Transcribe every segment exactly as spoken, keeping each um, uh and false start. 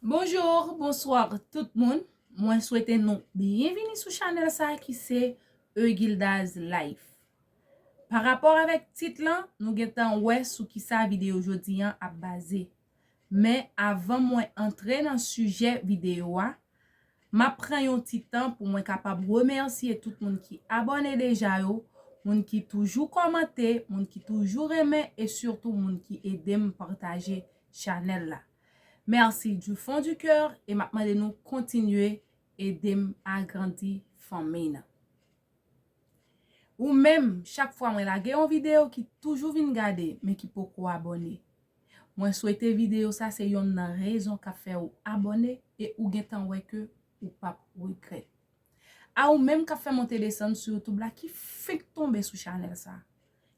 Bonjou, bonswa tout moun. Mwen swete nou byenvini sou chanèl sa ki se Eugilda's Life. Pa rapò avèk tit lan, nou gentan wè sou kisa videyo jodi an ap baze. Men avan mwen antre nan sijè videyo a, m ap pran yon ti tan pou mwen kapab remèsye tout moun ki abòne deja yo, moun ki toujou kòmante, moun ki toujou renmen e sitou moun ki ede m pataje chanèl la. Mèsi du fond du cœur e m ap mande nou kontinye ede m agrandi fanmi nan. Ou menm, chak fwa mwen lage yon videyo ki toujou vin gade, men ki poko abòne. Mwen swete videyo sa se yonn nan rezon k ap fè ou abòne e ou gentan wè ke ou p ap regrèt. A ou menm k ap fè monte desann sou YouTube la ki fenk tonbe sou chanèl sa,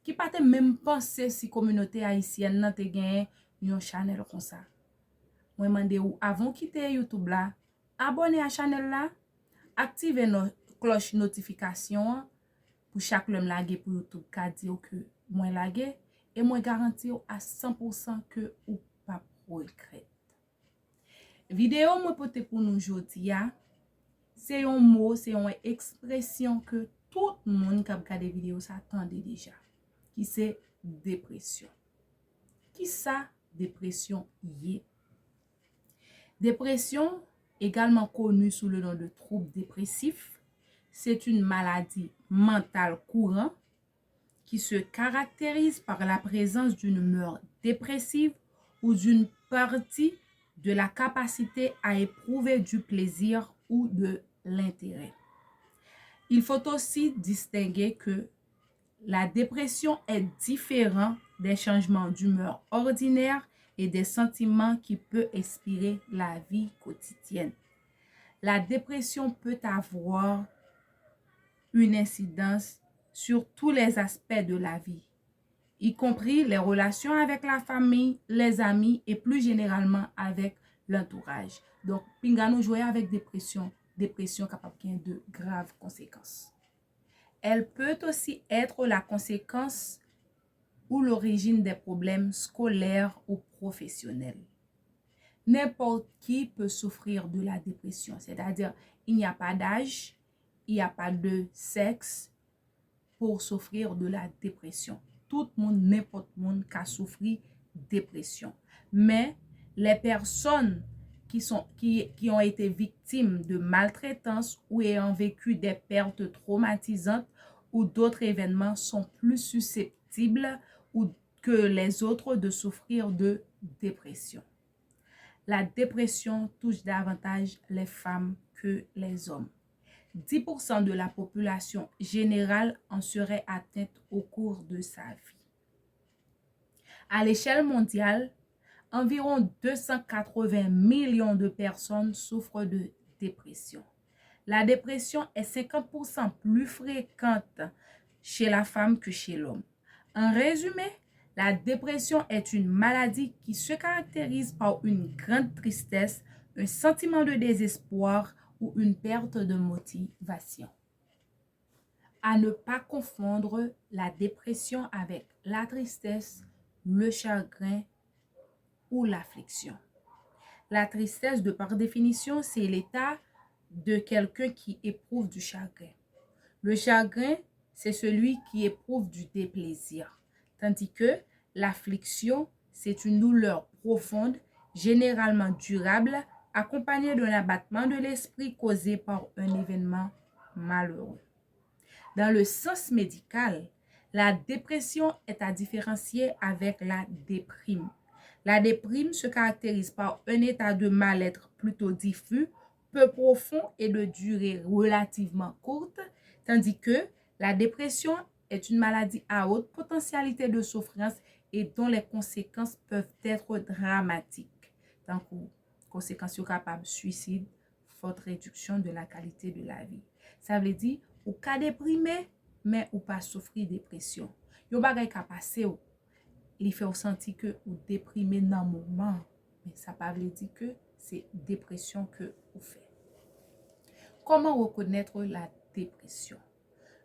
ki pa te menm panse si kominote ayisyèn nan te genyen yon chanèl konsa. Mwen mande ou avan w kite YouTube la, abòne a chanèl la, aktive no- klòch notifikasyon an pou chak lè m lage pou YouTube ka di w ke mwen lage, e mwen garanti w a san pou san ke ou p ap regrèt. Videyo mwen pote pou nou jodi a, se yon mo, se yon ekspresyon ke tout moun k ap gade videyo sa tande deja, ki se depresyon. Kisa depresyon ye? Dépression, également connue sous le nom de trouble dépressif, c'est une maladie mentale courante qui se caractérise par la présence d'une humeur dépressive ou d'une partie de la capacité à éprouver du plaisir ou de l'intérêt. Il faut aussi distinguer que la dépression est différente des changements d'humeur ordinaires et des sentiments qui peuvent inspirer la vie quotidienne. La dépression peut avoir une incidence sur tous les aspects de la vie, y compris les relations avec la famille, les amis et plus généralement avec l'entourage. Donk, pinga nou jwe avèk depresyon. Depresyon kapab gen de grav konsekans. Elle peut aussi être la conséquence ou l'origine des problèmes scolaires ou professionnels. N'importe qui peut souffrir de la dépression, c'est-à-dire il n'y a pas d'âge, il n'y a pas de sexe pour souffrir de la dépression. Tout moun, nenpòt moun ka soufri depresyon. Men, les personnes qui sont, qui, qui ont été victimes de maltraitance ou ayant vécu des pertes traumatisantes ou d'autres événements sont plus susceptibles ou que les autres de souffrir de dépression. La dépression touche davantage les femmes que les hommes. Dix pour cent de la population générale en serait atteinte au cours de sa vie. À l'échelle mondiale, environ deux cent quatre-vingts millions de personnes souffrent de dépression. La dépression est cinquante pour cent plus fréquente chez la femme que chez l'homme. En résumé, la dépression est une maladie qui se caractérise par une grande tristesse, un sentiment de désespoir ou une perte de motivation. À ne pas confondre la dépression avec la tristesse, le chagrin ou l'affliction. La tristesse, de par définition, c'est l'état de quelqu'un qui éprouve du chagrin. Le chagrin, c'est celui qui éprouve du déplaisir. Tandis que l'affliction, c'est une douleur profonde, généralement durable, accompagnée d'un abattement de l'esprit causé par un événement malheureux. Dans le sens médical, la dépression est à différencier avec la déprime. La déprime se caractérise par un état de mal-être plutôt diffus, peu profond et de durée relativement courte, tandis que la dépression est une maladie à haute potentialité de souffrance et dont les conséquences peuvent être dramatiques, tankou konsekans yo kapab swisid, forte réduction de la qualité de la vie. Sa vle di, ou ka deprime, men ou pa soufri depresyon. Yon bagay ka pase w, li fè w santi ke ou deprime nan moman, men sa pa vle di ke se depresyon ke ou fè. Comment reconnaître la dépression?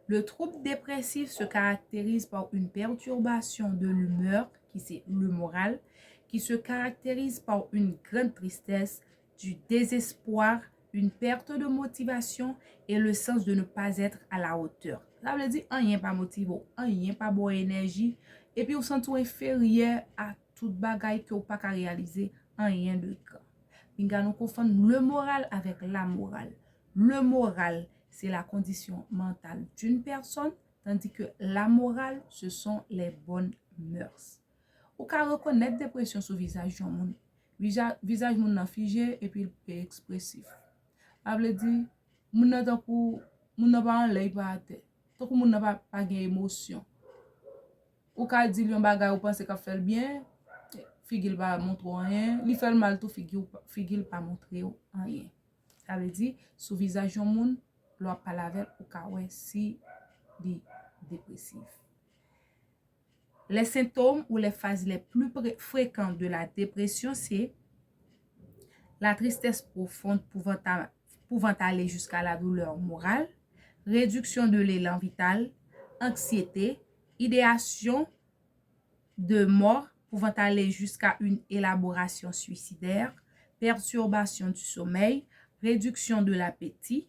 Le trouble dépressif se caractérise par une perturbation de l'humeur, qui c'est le moral, qui se caractérise par une grande tristesse, du désespoir, une perte de motivation et le sens de ne pas être à la hauteur. Sa vle di anyen pa motive w, anyen pa ba w enèji, epi w santi w enferyè a tout bagay ke w pa ka reyalize anyen de gran. Pinga nou konfonn le moral avèk la morale. Le moral, c'est la condition mentale d'une personne, tandis que la morale, ce sont les bonnes mœurs. Ou ka rekonèt depresyon sou vizaj yon moun. Vija- vizaj moun nan fije epi l pe ekspresif. Sa vle di, moun nan tankou, moun nan pa anlè, li pa atè. Tankou moun nan pa, pa gen emosyon. Ou ka di l yon bagay, ou panse k ap fè l byen, figi l pa montre w anyen. Li fè l mal tou, figi w pa- figi l pa montre w anyen. Sa vle di, sou vizaj yon moun, lè w ap pale avè l, ou ka wè si li depresif. Les symptômes ou les phases les plus pré- fréquents de la dépression, c'est la tristesse profonde pouvant, a- pouvant aller jusqu'à la douleur morale, réduction de l'élan vital, anxiété, idéation de mort pouvant aller jusqu'à une élaboration suicidaire, perturbation du sommeil, réduction de l'appétit,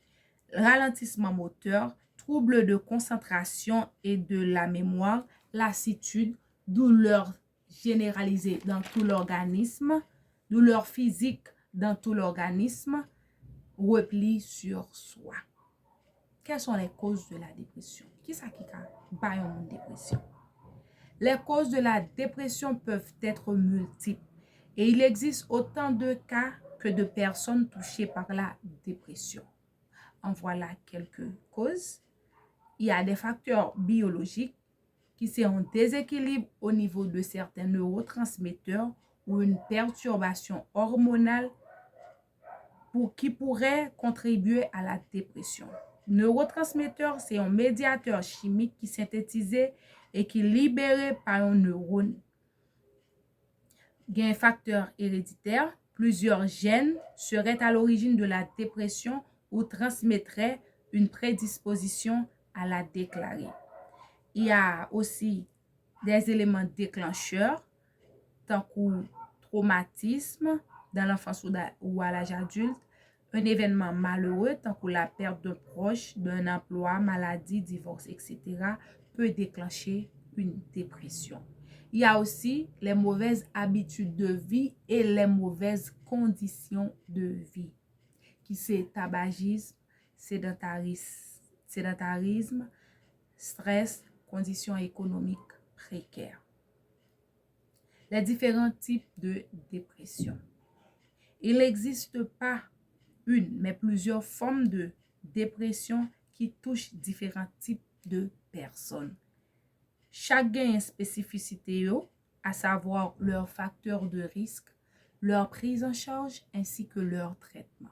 ralentissement moteur, trouble de concentration et de la mémoire, lassitude, douleur généralisée dans tout l'organisme, douleur physique dans tout l'organisme, repli sur soi. Quelles sont les causes de la dépression? Kisa ki ka bay yon moun depresyon? Les causes de la dépression peuvent être multiples et il existe autant de cas que de personnes touchées par la dépression. En voilà quelques causes. Il y a des facteurs biologiques qui c'est un déséquilibre au niveau de certains neurotransmetteurs ou une perturbation hormonale pour, qui pourrait contribuer à la dépression. Neurotransmetteurs, c'est un médiateur chimique qui synthétisé et qui libéré par un neurone. Gen facteur héréditaire, plusieurs gènes seraient à l'origine de la dépression ou transmettraient une prédisposition à la déclarer. Il y a aussi des éléments déclencheurs, tankou traumatisme dans l'enfance ou, da- ou à l'âge adulte, un événement malheureux, tankou la perte d'un proche, d'un emploi, maladie, divorce, et cetera, peut déclencher une dépression. Il y a aussi les mauvaises habitudes de vie et les mauvaises conditions de vie, ki se tabajism, sedentaris- sedentarisme, stress, conditions économiques précaires. Les différents types de dépression. Il n'existe pas une, mais plusieurs formes de dépression qui touchent différents types de personnes. Chak genyen espesifisite yo, à savoir leurs facteurs de risque, leur prise en charge ainsi que leur traitement.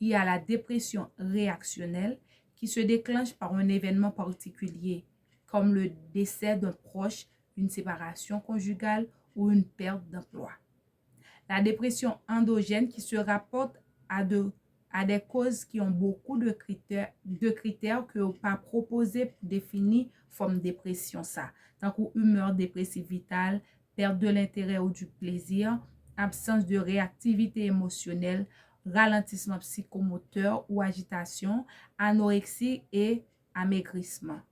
Il y a la dépression réactionnelle qui se déclenche par un événement particulier, comme le décès d'un proche, une séparation conjugale ou une perte d'emploi. La dépression endogène qui se rapporte à, de, à des causes qui ont beaucoup de critères, de critères ke yo pa pwopoze pou defini fòm depresyon sa, tankou humeur dépressive vitale, perte de l'intérêt ou du plaisir, absence de réactivité émotionnelle, ralentissement psychomoteur ou agitation, anorexie et amaigrissement.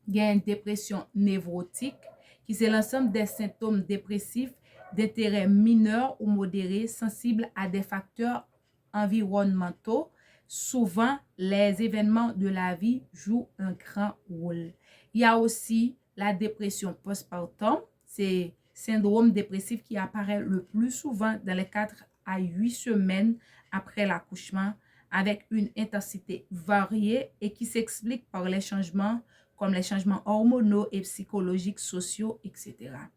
Gen depresyon nevwotik, ki se l'ensemble des symptômes dépressifs d'intérêt mineur ou modéré sensibles à des facteurs environnementaux. Souvent, les événements de la vie jouent un grand rôle. Il y a aussi la dépression postpartum, c'est syndrome dépressif qui apparaît le plus souvent dans les quatre à huit semaines après l'accouchement, avec une intensité variée et qui s'explique par les changements comme les changements hormonaux et psychologiques, sociaux, et cetera.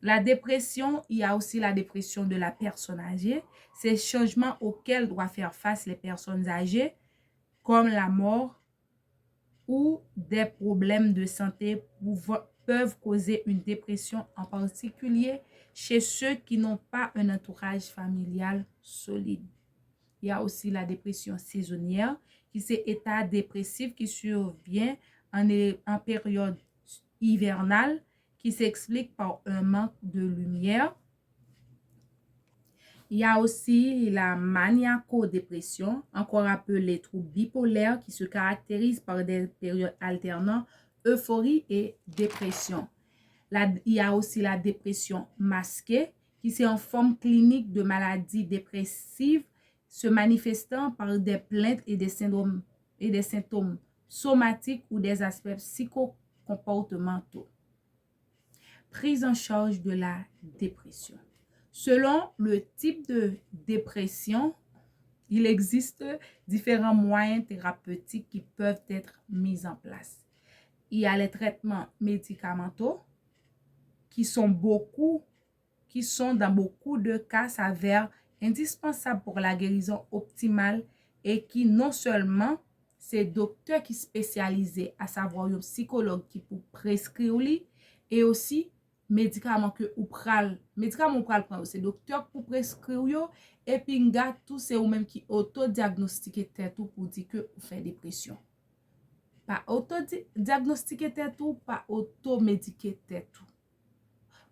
La dépression, il y a aussi la dépression de la personne âgée, ces changements auxquels doivent faire face les personnes âgées, comme la mort ou des problèmes de santé, pouvo- peuvent causer une dépression, en particulier chez ceux qui n'ont pas un entourage familial solide. Il y a aussi la dépression saisonnière, ki se eta depresif ki survient en, en période hivernale, qui s'explique par un manque de lumière. Il y a aussi la maniaco-dépression, encore appelée trouble bipolaire, qui se caractérise par des périodes alternant euphorie et dépression. La, il y a aussi la dépression masquée, qui c'est une forme clinique de maladie dépressive se manifestant par des plaintes et des syndromes et des symptômes somatiques ou des aspects psychocomportementaux. Prise en charge de la dépression. Selon le type de dépression, il existe différents moyens thérapeutiques qui peuvent être mis en place. Il y a les traitements médicamentaux qui sont beaucoup, qui sont dans beaucoup de cas s'avèrent indispensables pour la guérison optimale et qui non seulement se doktè ki espesyalize, asavwa yon sikològ ki pou preskri w li, e osi medikaman ke ou pral, medikaman ou pral pran yo, se doktè k pou preskri w yo, e pinga tou se ou menm ki oto-dyagnostike tèt ou pou di ke ou fè depresyon. Pa oto-dyagnostike tèt ou, pa oto-medike tèt ou.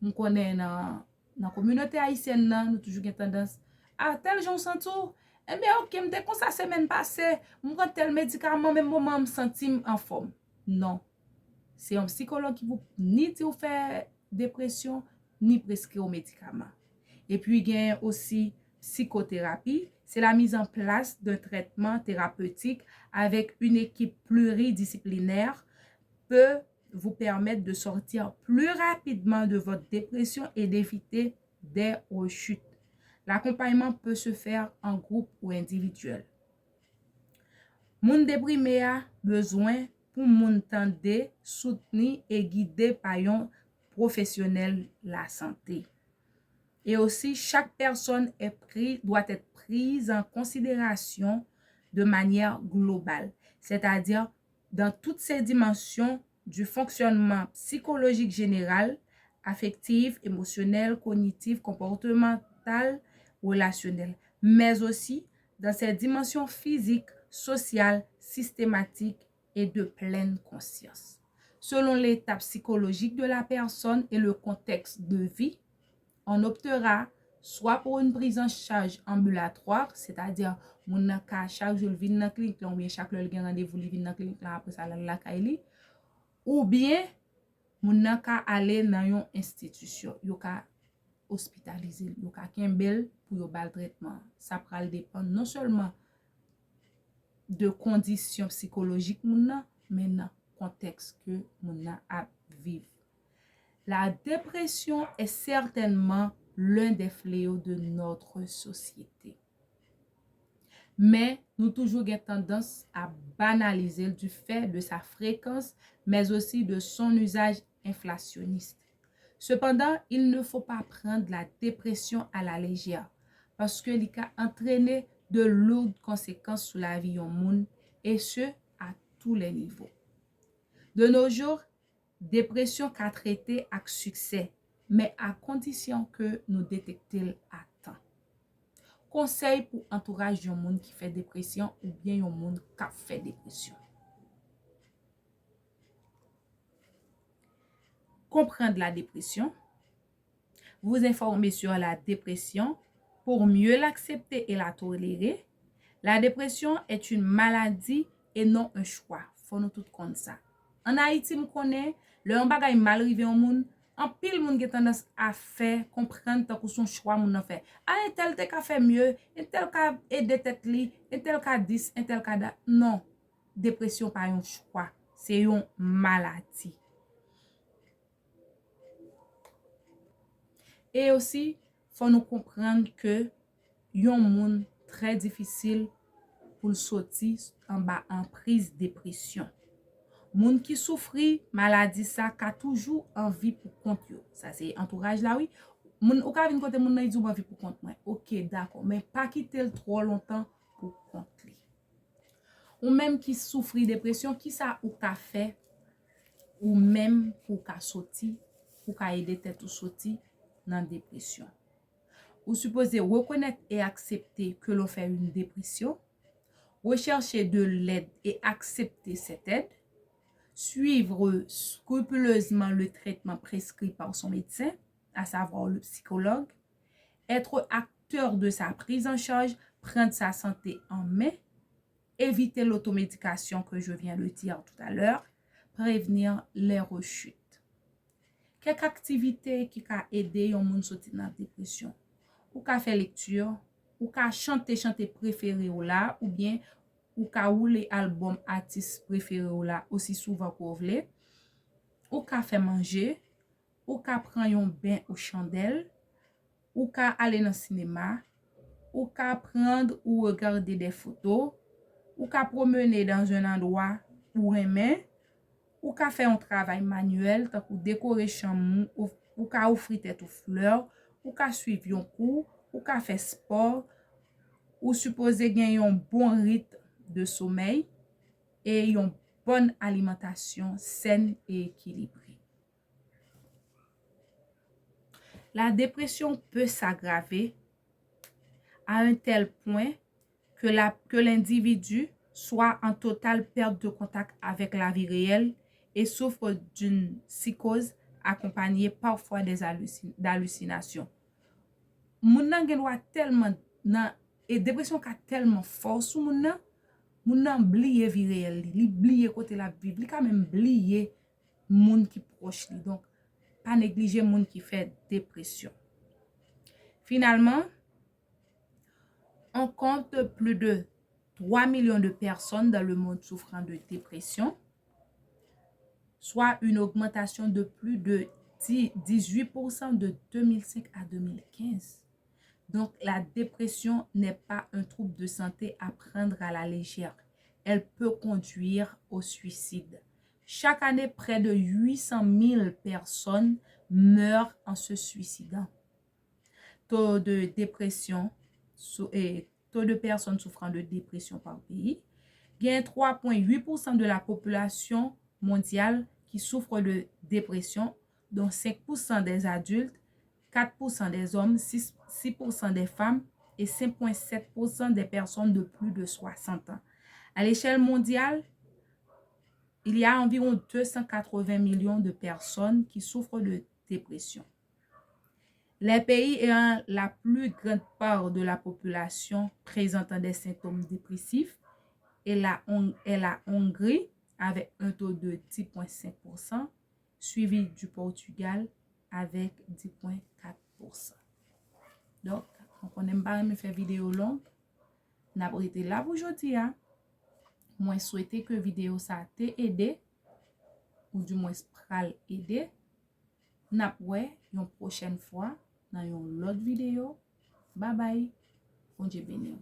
M konnen nan, nan kominote ayisyèn nan, nou toujou gen tandans, a, tèl jan w santi w, enben, oke, m te konsa semèn pase, m pran tèl medikaman, menm moman an m santi m anfòm. Non. Se yon sikològ ki pou ni di w fè depresyon, ni preskri w medikaman. Epi gen osi psychothérapie, c'est la mise en place d'un traitement thérapeutique avec une équipe pluridisciplinaire peut vous permettre de sortir plus rapidement de votre dépression et d'éviter des rechutes. L'accompagnement peut se faire en groupe ou individuel. Moun deprime a bezwen pou moun tande, soutni e gide pa yon pwofesyonèl lasante. Et aussi, chaque personne est pris, doit être prise en considération de manière globale, c'est-à-dire dans toutes ses dimensions du fonctionnement psychologique général, affectif, émotionnel, cognitif, comportemental, relationnel, mais aussi dans ses dimensions physiques, sociales, systématiques et de pleine conscience. Selon l'état psychologique de la personne et le contexte de vie, on optera soit pour une prise en charge ambulatoire, c'est-à-dire moun nan ka chak jou l vin nan klinik lan, oubyen chak lè l gen randevou li vin nan klinik lan, apre sa l al lakay li, oubyen moun nan ka ale nan yon enstitisyon, yo ka ospitalize l, yo ka kenbe l pou yo ba l trètman. Sa pral depann non sèlman de kondisyon sikolojik moun nan, men nan kontèks ke moun nan ap viv. La dépression est certainement l'un des fléaux de notre société. Men nou toujou gen tandans a banalize l du fait de sa fréquence, mais aussi de son usage inflationniste. Cependant, il ne faut pas prendre la dépression à la légère, paske li ka antrene de lourdes conséquences sou lavi yon moun, et ce, à tous les niveaux. De nos jours, depresyon ka trete ak siksè, men a kondisyon ke nou detekte l a tan. Konsèy pou antouraj yon moun ki fè depresyon oubyen yon moun k ap fè depresyon. Comprendre la dépression. Vous informer sur la dépression pour mieux l'accepter et la tolérer. La dépression est une maladie et non un choix. Fò nou tout konn sa. Ann Ayiti, m konnen, lè yon bagay mal rive yon moun, anpil moun gen tandans a fè konprann tankou se yon chwa moun nan fè. A, entèl te ka fè mye, entèl ka ede tèt li, entèl ka dis, entèl ka dat. Non, depresyon pa yon chwa, se yon maladi. E osi, fò nou konprann ke yon moun trè difisil pou l soti anba anpriz depresyon. Moun ki soufri maladi sa ka toujou anvi pou kont yo. Sa se antouraj la, wi. Moun, ou ka vin kote moun nan, li di w m anvi pou kont mwen. Oke, dakò. Men pa kite l twò lontan pou kont li. Ou menm ki soufri depresyon, kisa ou ka fè ou menm pou w ka soti, pou w ka ede tèt ou soti nan depresyon? Ou sipoze reconnaître et accepter que l'on fait une dépression, rechercher de l'aide et accepter cette aide, suivre scrupuleusement le traitement prescrit par son médecin, à savoir le psychologue, être ac- acteur de sa prise en charge, prendre sa santé en main, éviter l'automédication que je viens de dire tout à l'heure, prévenir les rechutes. Kèk aktivite ki ka ede yon moun soti nan depresyon. Ou ka fè lekti, ou ka chante chante prefere w la, oubyen ou ka woule albòm atis prefere w la osi souvan ke w vle. Ou ka fè manje, ou ka pran yon ben o chandèl, ou ka ale nan sinema, ou ka pran ou regarde de foto, ou ka pwomene dans un endroit ou renmen, ou ka fè yon travay manyèl, tankou dekore chanm ou, ou, ou ka ofri tèt ou flè, ou ka swiv yon kou, ou ka fè spò, ou sipoze gen yon bon ritm de somèy e yon bòn alimantasyon sèn e ekilibre. La dépression peut s'aggraver à un tel point que la, que l'individu soit en totale perte de contact avec la vie réelle et souffre d'une psychose accompagnée parfois des hallucin-, d'hallucinations. Moun nan gen dwa tèlman nan, e depresyon ka tèlman fò sou moun nan, moun nan bliye vi reyèl li, li bliye kote l ap viv, li ka menm bliye moun ki pwòch li. Donk, pa neglije moun ki fè depresyon. Finalement, on compte plus de trois millions de personnes dans le monde souffrant de dépression, soit une augmentation de plus de dix, dix-huit pour cent de deux mille cinq à deux mille quinze. Donc, la dépression n'est pas un trouble de santé à prendre à la légère. Elle peut conduire au suicide. Chaque année, près de huit cent mille personnes meurent en se suicidant. Taux de dépression, sou, eh, taux de personnes souffrant de dépression par pays. Gen trois point huit pour cent de la population mondiale qui souffre de dépression, dont cinq pour cent des adultes, quatre pour cent des hommes, six, six pour cent des femmes et cinq point sept pour cent des personnes de plus de soixante ans. À l'échelle mondiale, il y a environ deux cent quatre-vingts millions de personnes qui souffrent de dépression. Les pays ayant la plus grande part de la population présentant des symptômes dépressifs est la Hon-, est la Hongrie avec un taux de dix point cinq pour cent, suivi du Portugal avec dix point quatre pour cent. Donk, nou konnen m pa renmen fè videyo long. N ap rete la pou jodi a. Mwen swete ke videyo sa te ede, ou dimwens pral ede. N ap wè yon pwochèn fwa nan yon lòt videyo. Babay. Bondye beni w.